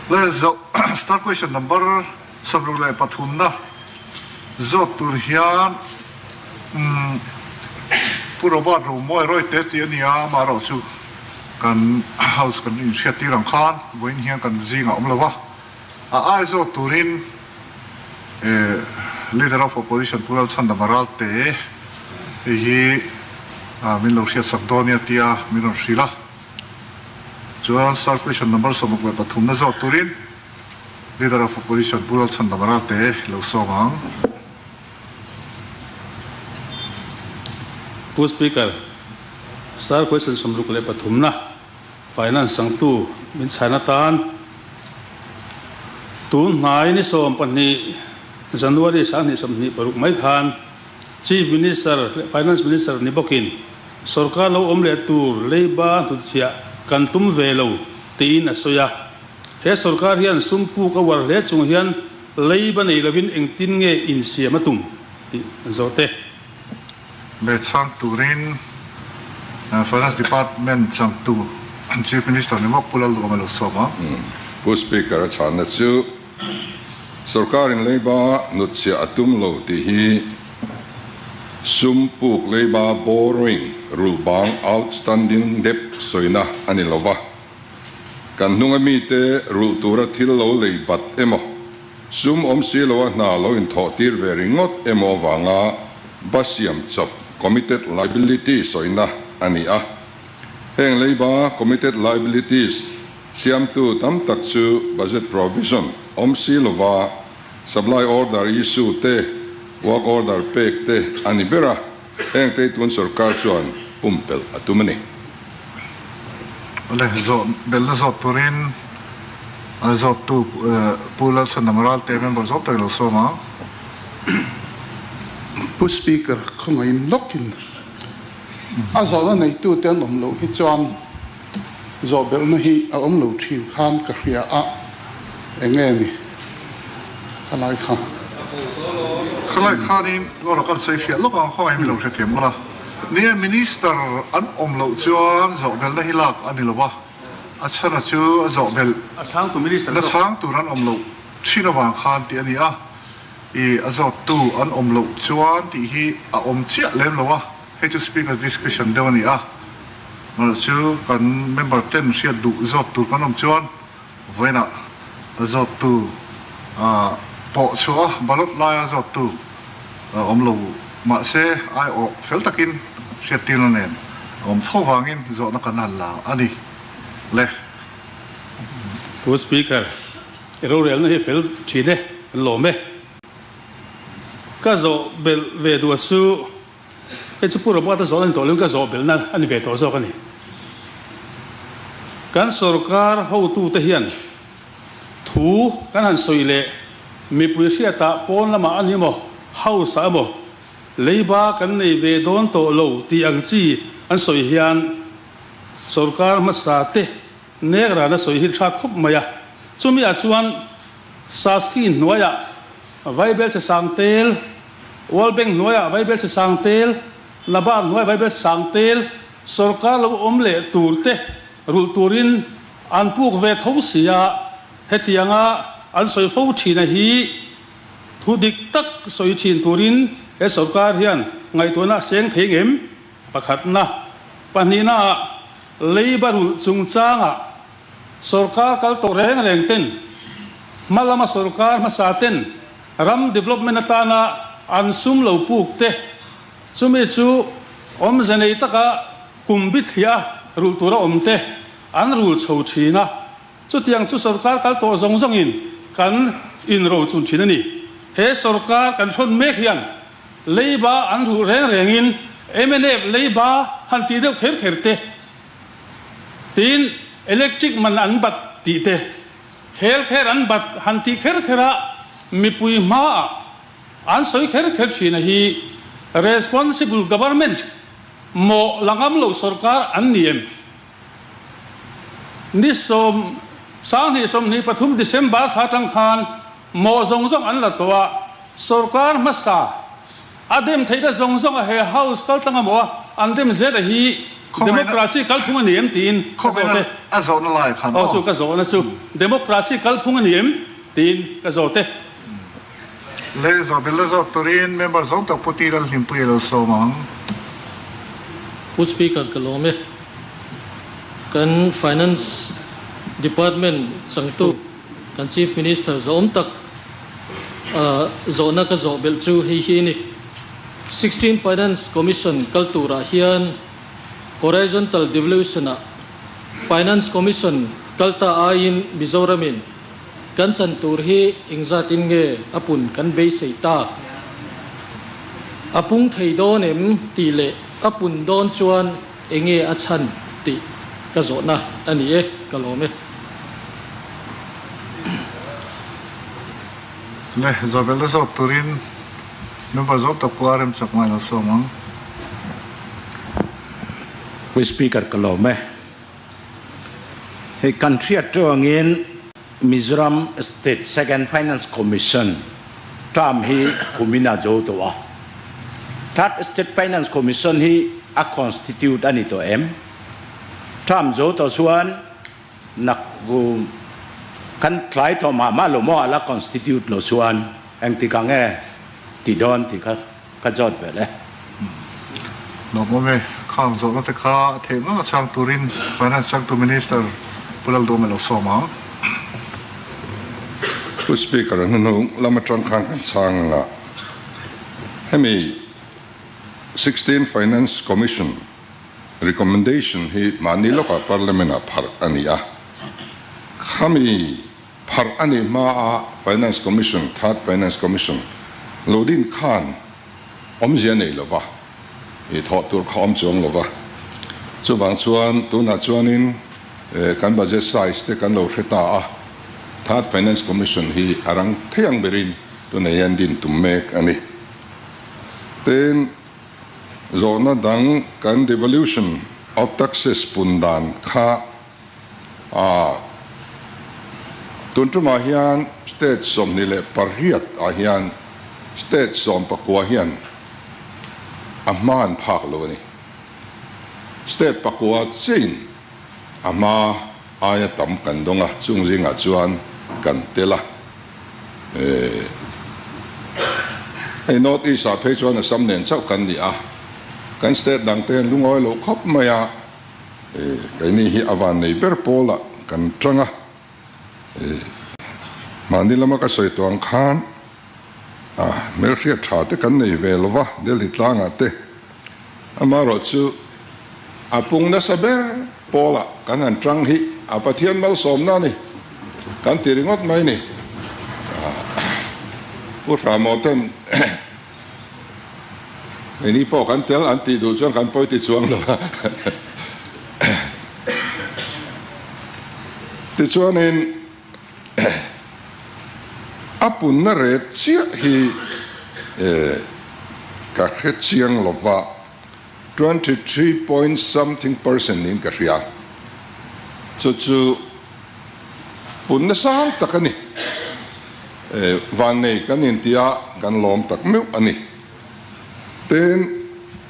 Le zoh star question number 63 na zawt tur hian Pu Robert Romawi Rawite tih a ni a, amaherawhchu kan house kan inhriattir ang khan vawiin hian kan zingah awm lo va, a ai zawt turin Leader of Opposition Pu Lalchhandama Ralte hei hi min lo hriatsak dawn nia tia min rawn hrilh a. Chuan star question number 63 na zawt turin Leader of Opposition Pu Lalchhandama Ralte lo sawm ang. Pu Speaker, star question 63 na Finance changtu min chhan atan tun hnai ni 12 January 2026 mai khan Chief Minister leh Finance Minister ni bawkin Sorkar lo awm leh tur leiba hnutchhiah kan tum ve lo tiin a sawi a. He sorkar hian sum puk a uar hle chung hian leiba nei lovin engtin nge insiam a tum tih an zawh te. Leh chhang turin Finance Department changtu Chief Minister ni mawk Pu Lalduhawm a lo sawm a. Pu Speaker a chhanna chu sorkarin leiba hnutchhiah a tum lo tih hi sum puk leiba borrowing rulh bang outstanding debt sawina a ni lo va. Kan hnunga mite rulh tura thil lo lei bat emaw, sum awm si loa hna lo inthawh tir ve ringawt emaw avanga ba siam chawp, committed liability, sawina a ni a. Heng leiba, committed liabilities, siamtu tam tak chu budget provision awm si lova supply order issue te, work order pek te a ni ber a. Heng te tun sorkar chuan pumpelh a tum a ni. Awle, zawh belhna zawt turin a zawttu Pu Lalchhandama Ralte member zawk tak i lo sawm ang. Pu Speaker, khawngaihin lawkin a zawhna neitute an awm loh hi chuan zawh belhna hi a awm lo thin khan ka hria a, enge ni khalai kha? Khalai khanin aw kan sawi fiah lawk ang, khawngaih mi lo hrethiam ula. Nia, Minister an awm loh chuan zawh belhna hi lak a ni lo a, a chhana chu a zawh belh na chhang tur an awm loh thin avang khan tih a ni a, i a zawttu an awm loh chuan tih hi a awm chiah lem lo a, hei chu Speaker's discretion deuh a ni a, mah chu kan member ten hriat duh zawt tur kan awm chuan vawiinah a zawttu pawh chhuah a, ballot laia zawttu awm lo mahse aiawh fel takin hriattirna nen a awm tho vangin zawhna kan han la a ni le. Pu Speaker, i rorelna hi fel thin e, kan lawm e. Ka zawh belh ve duh chu Hei chu Pu Robert-a zawh a ni tawh lo in ka zawh belhna a ni ve tawh zawk a ni. Kan sorkar hotute hian thu kan han sawi leh mipui hriatah pawn lamah a ni emaw, house ah emaw leiba kan nei ve dawn tawh lo tih ang chi an sawi hian sorkar hmasa te nek rana sawi hi tha khawp mai a. Chumi ah chuan Saski hnuaiah Vaibelchhe Sangtel, World Bank hnuaiah Vaibelchhe Sangtel, Nabard hnuaiah Vaibelchhe Sangtel sorkar lo awm leh tur te rulh turin an puk ve tho si a, hetianga an sawi fo thina hi thu dik tak sawi thin turin he sorkar hian ngaihtuahna a seng thei ngem? Pakhatna, pahnihnaah leiba rulh chungchangah Sorkar kal tawh reng reng ten, hma lama sorkar hmasa ten ram development atana an sum lo puk te, chumi chu awmze nei taka kum bithliah a rulh tura awm te an rul chho thin a, chutiang chu sorkar kal tawh zawng zawngin kan inrochun thin a ni. He sorkar kan hrawn mek hian leiba an rulh reng rengin mnf leiba han tih deuh kher kher te, Tin, electric man an bat tih te, hel kher an bat han tih kher kher a, mipui hmaah an sawi kher kher thin a hi responsible government maw la ngam lo sorkar an ni em? Ni 2023 December thla atang khan maw zawng zawng an la tawh a, sorkar hmasa a dem theihna zawng zawng a he house kaltlang a maw an dem zel a hi. Democracy kalphung a ni em tiin ka zawt e. A zawhna lai khan aw. Aw chu ka zawhna chu Democracy kalphung a ni em tiin ka zawt e. Le zawhbel la zawt turin member zawng tak Pu Ti Lalhlimpui a lo sawm ang. Pu Speaker ka lawm e. Kan Finance Department changtu kan Chief Minister zawhawm tak zawhna ka zawh belh chu hei hi a ni. 16 Finance Commission kal turah hian Horizontal Devolution-ah Finance Commission kal ta aiin Mizoramin kan chan tur hi engzatin nge a pun kan beisei tak? A pung thei dawn em tih leh a pun dawn chuan enge a chhan tih ka zawhna a ni e, ka lawm e. Le, Zawhbelna zawk turin member zawk tak pawh a rem chak ngai lo sawm ang. Pu Speaker ka lawm e. Hei kan hriat tawngin Mizoram State Second Finance Commission term hi kumin a zo tawh a. Third State Finance Commission hi a constitute a ni tawh em? Term zo tawh chuan Nak kan tlai tawh mah mah lo maw a la constitute lo chuan engtik ang e ti dawn tih kha ka zawt ve le. Lawmawm e, khang zawhna te kha a theih ngang a chhang turin Finance changtu Minister Pu Lalduhawm a lo sawm ang. Pu Speaker, hnuhnung lam atang khan kan chhang anga hemi 16 Finance Commission Recommendation hi mahni lawkah Parliament ah pharh a ni a. Khami pharh a nih hmaa Finance Commission, Third Finance Commission, lo din khan awmzia nei lova, i thawh tur kha awm chuang lova. Chuvang chuan tunah chuanin kan budget size te kan lo hre ta a, Third Finance Commission hi a rang thei ang berin tunah hian din tum mek a ni. Tin. Zawhna dang kan devolution of taxes pun dan kha a tun tumah hian state 28 ah hian state 19 hian a hma an phak lo a ni. State pakua chiahin a hma aia tam kan dawng a, chung zingah chuan kan tel a. Hei North East ah phei chuan Assam nen chauh kan ni a, kan state dang te an lungawi lo khawp mai a, keini hi a van nei ber pawl ah kan tang a, mahni lama ka sawi tawh ang khan hmelhriat tha te kan nei ve lo va Delhi tlangah te. Amaherawh chu a pung nasa ber pawlah kan han tang hi a Pathian malsawmna a ni kan ti ringawt mai ni. Pu Hramaw ten keini pawh kan tel an tih duh chuan kan pawi ti chuang lo a. Tichuanin A punna ret chiah hi ka hre chiang lova, 23 point something percent niin ka hria. Chu chu punna sang tak a ni. Vannei kan intia kan lawm tak meuh a ni. Tin,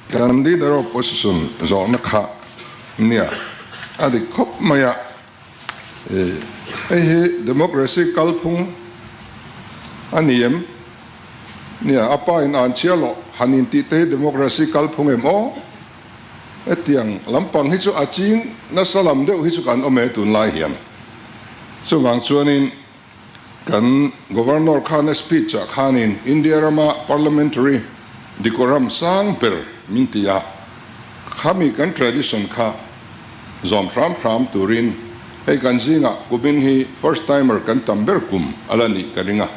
kan Leader of Opposition zawhna kha nia a dik khawp mai a. Hei hi democracy kalphung a ni em? Nia, a pa in an chhia loh han intih te hi democracy kalphung em aw? Hetiang lampang hi chu a ching nasa lam deuh hi chu kan awm e tunlai hian. Chuvang chuanin Kan Governor khan a speech ah khanin India rama parliamentary decorum sang ber min ti a, khami kan tradition kha zawm hram hram turin hei kan zingah kumin hi first timer kan tam ber kum a la nih ka ring a,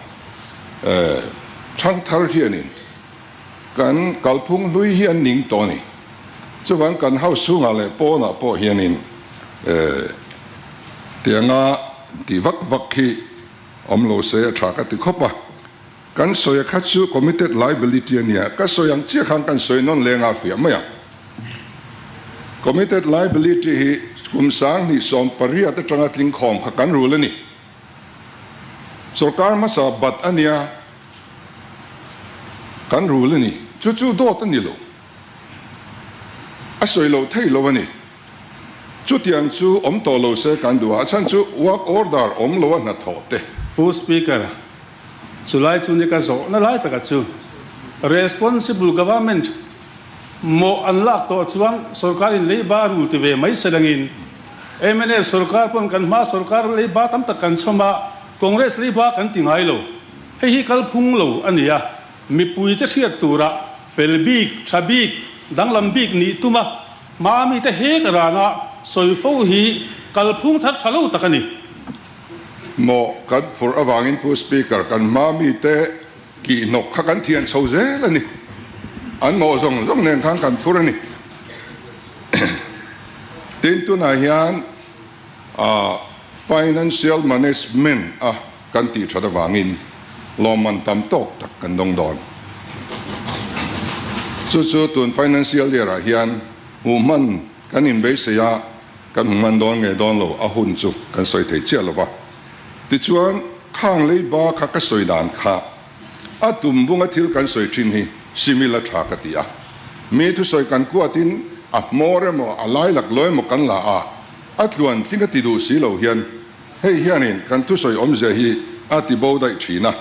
thangthar hianin kan kalphung hlui hi an ning tawh a ni. Chuvang kan house chhungah leh pawnah pawh hianin tianga tih vak vak hi awm lo se a tha ka ti khawp a. Kan sawi a kha chu committed liability a nia, ka sawi ang chiah khan kan sawi nawn leng a fiah mai ang. Committed liability hi kum 2018 atanga tling khawm kha kan rul a ni. Sorkar hmasa bat a nia kan rul a ni. Chu chu dawt a ni lo. A sawi lo thei lo a ni. Chutiang chu awm tawh lo se kan duh a, a chhan chu work order awm lo a hnathawh te. Pu Speaker, chulai chu ni ka zawhna lai taka chu responsible government mawh an lak tawh chuan sorkar in leiba rul ti ve mai se langin mnf sorkar pawn kan hma sorkar leiba tam tak kan chhawm a, Congress leiba kan ti ngai lo. Hei hi kalphung lo a ni a, mipuite hriat tura fel bik, tha bik, danglam bik nih tum a, hma mite hek rana sawi fo hi kalphung thar tha lo tak a ni. Maw kan phurh avangin Pu Speaker, kan hma mite kihhnawk kha kan thian chho zel a ni. An mawh zawng zawng nen khan kan phur a ni. Tin, tunah hian Financial Management a kan tih that avangin lawmman tam tawk tak kan dawng dawn. Chu chu tun financial year ah hian hmuh hman kan inbeisei a, kan hmu hman dawn nge dawn lo a hun chu kan sawi thei chiah lo va. Tichuan khang leiba kha ka sawi dan kha a tum bunga thil kan sawi thin hi simil a tha ka ti a. Mi thusawi kan kuatin a hmawr emaw a lai laklawh emaw kan la a, a tluan tling a ti duh si lo hian Hei hianin kan thusawi awmzia hi a ti bo daih thin a,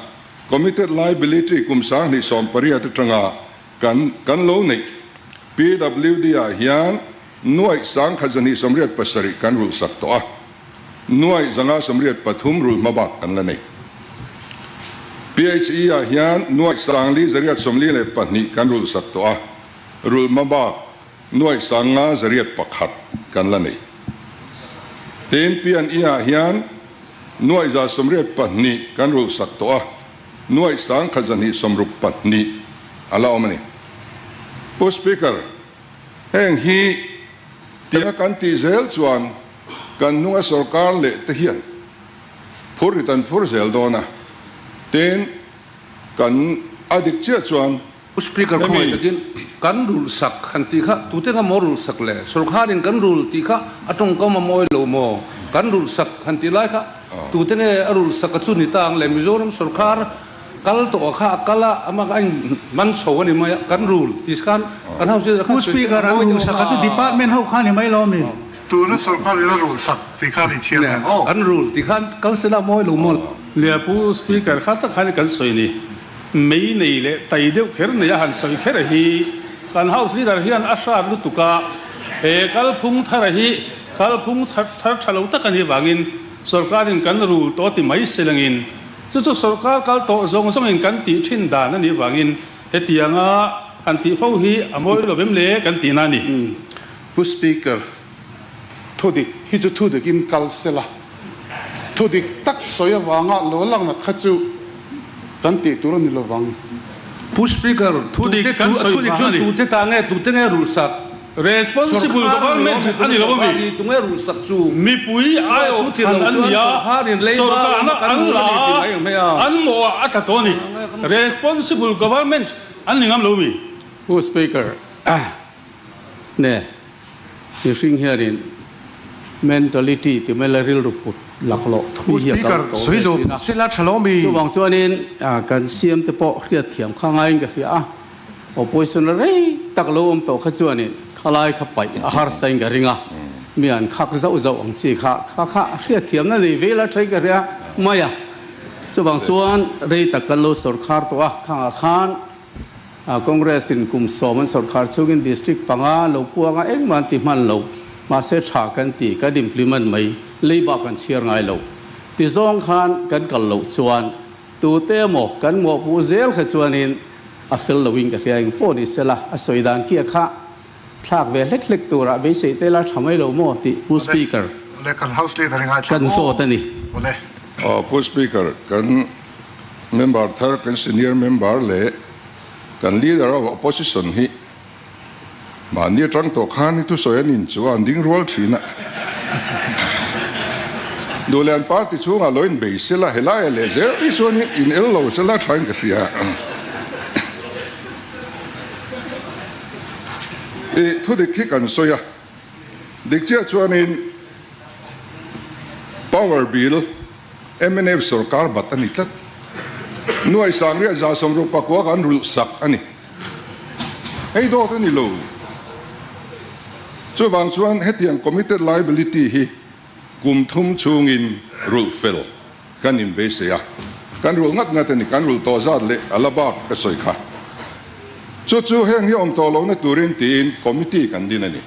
Committed Liability kum 2018 atanga kan kan lo neih PWD ah hian nuaih 1287 kan rulhsak tawh a, nuaih 583 rulh hma bak kan la nei. PHE ah hian nuaih 4842 kan rulhsak tawh a, rulh hma bak Nuaih 501 kan la nei. Tin, P&E ah hian nuaih 182 kan rulhsak tawh a, nuaih 1262 a la awm a ni. Pu Speaker, heng hi tia kan tih zel chuan kan hnunga sorkar leh te hian phur rit an phur zel dawn a, tin, kan a dik chiah chuan Pu Speaker khawngaih takin kan rulh sak han tih kha tute nga maw rulh sak le? Sorkharin kan rulh tih kha a tawngkam a mawi lo maw? Kan rulh sak han tih lai kha tute nge a rulh sak a chu ni ta ang le? Mizoram sorkhar kal tawh kha a kal a, amah kha a in man chho a ni mai a, kan rulh tih khan kan house leader khan Pu Speaker an rulh sak a chu department ho kha ni mai lo mi? Tuna sorkar in a rulh sak tih khan i chhiar reng aw. Kan rulh tih khan kal sela a mawi lo maw? Nia Pu Speaker kha tak khan kan sawi ni. Mei nei leh tai deuh kher nei a han sawi kher a hi kan House Leader hian a hrat lutuk a, he kalphung thar a hi kalphung thar tha lo tak a nih vangin sorkarin kan rul tawh ti mai se langin chu chu sorkar kal tawh zawng zawngin kan tih thin dan a nih vangin hetianga han tih fo hi a mawi lo vem le kan tihna a ni. Pu Speaker, Thudik hi chu thudikin kal sela, thudik tak sawi avanga lo lakna kha chu kan tih tur a ni lovang. Pu Speaker, Thudik kan sawi thudik vang chuan a ni. tute ta nge, tute nge rulhsak? Responsible Sorkar government ni lawm a ni lo a mi. Tunge rulhsak chu? Mipui aiawh Chu thlan thilo an chuan ni a, sorkarin leiba sorkarna awmna kan an rul la a ni ti a, mai ang hmei a. an mawhah a tla tawh a ni. Responsible government an ni ngam lo mi. Pu Speaker, Ne, mihring hianin mentality ti mai la rilru put laklawh thui hi a kal tawh ve thin a. Chuvang chuanin kan CM te pawh hriatthiam kha ngaiin ka hria a, opposition la rei tak lo awm tawh kha chuanin khalai kha paih a harsa in ka ring a, mi an khak zauh zauh ang chi kha kha kha hriatthiamna nei ve la thain ka hria mai a. Chuvang chuan rei tak kan lo sawrkhar tawh a, khangah khan Congress in kum sawm an sorkar chungin district panga lo puanga engmah an ti hman lo, mahse tha kan ti, kan implement mai, leiba kan chhiar ngai lo. Ti zawng khan kan kal loh chuan tute emaw kan mawhpuh zel kha chuanin a fel loin ka hria eng pawh ni sela a sawi dan kia kha thlak ve hlek hlek turah beisei te la tha mai lo maw tih Pu Speaker kan zawt a ni. Pu Speaker, kan Member thar kan senior member leh kan leader of opposition hi mahni atang tawh khan hi thusawi an inchuh a, an ding rual thin a. Duhlian party chhungah lo inbei sela helaiah leh zel hi chuan in el lo sela thain ka hria. I thudik hi kan sawi a, dik chiah chuanin power bill Mnf sorkar bat a ni tlat. Nuai Sangriat 160 kan rulh sak a ni. Hei dawt a ni lo. Chuvang chuan hetiang committed liability hi kum thum chhungin rulh fel kan inbeisei a, kan rulh ngat ngat a ni, kan rulh tawh zat leh a la bak ka sawi kha. Chu chu heng hi awm tawh lohna turin tiin committee kan din a ni,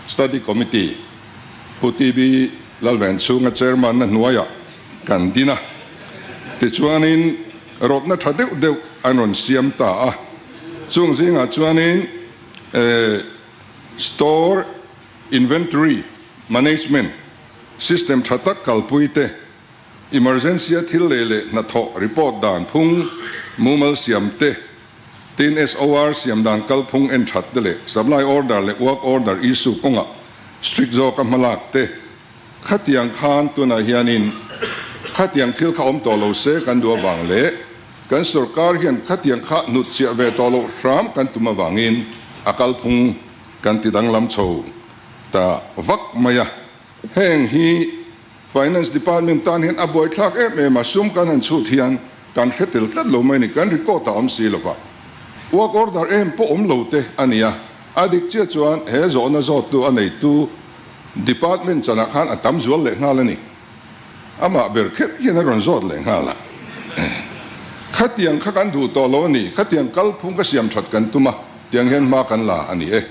study committee. Pu TB Lalvenchhunga chairman na hnuaiah kan din a, tichuanin rawtna tha deuh deuh an rawn siam ta a, chung zingah chuanin store inventory management system tha tak kalpui te, emergency a thil lei leh hnathawh report dan phung mumal siam te, tin SOR siam dan kalphung en that te leh supply order leh work order issue kawngah strict zawka hmalak te khatiang khan tunah hianin khatiang thil kha awm tawh lo se kan duh avang leh kan sorkar hian khatiang kha hnutchhiah ve tawh loh hram kan tum avangin a kalphung kan ti danglam chho ta vak mai a. Heng hi Finance Department tan hian a buaithlak em em a, sum kan han chhut hian kan hre tel tlat lo mai a ni, kan record a awm si lo va. Work order em pawh awm lo te a ni a, a dik chiah chuan he zawhna zawttu a neitu Department chanah khan a tam zual leh nghal a ni. Amah ber kher hian a rawn zawt leh nghal a. Khatiang kha kan duh tawh lo a ni, khatiang kalphung ka siam that kan tum a, tiang hian hma kan la a ni e.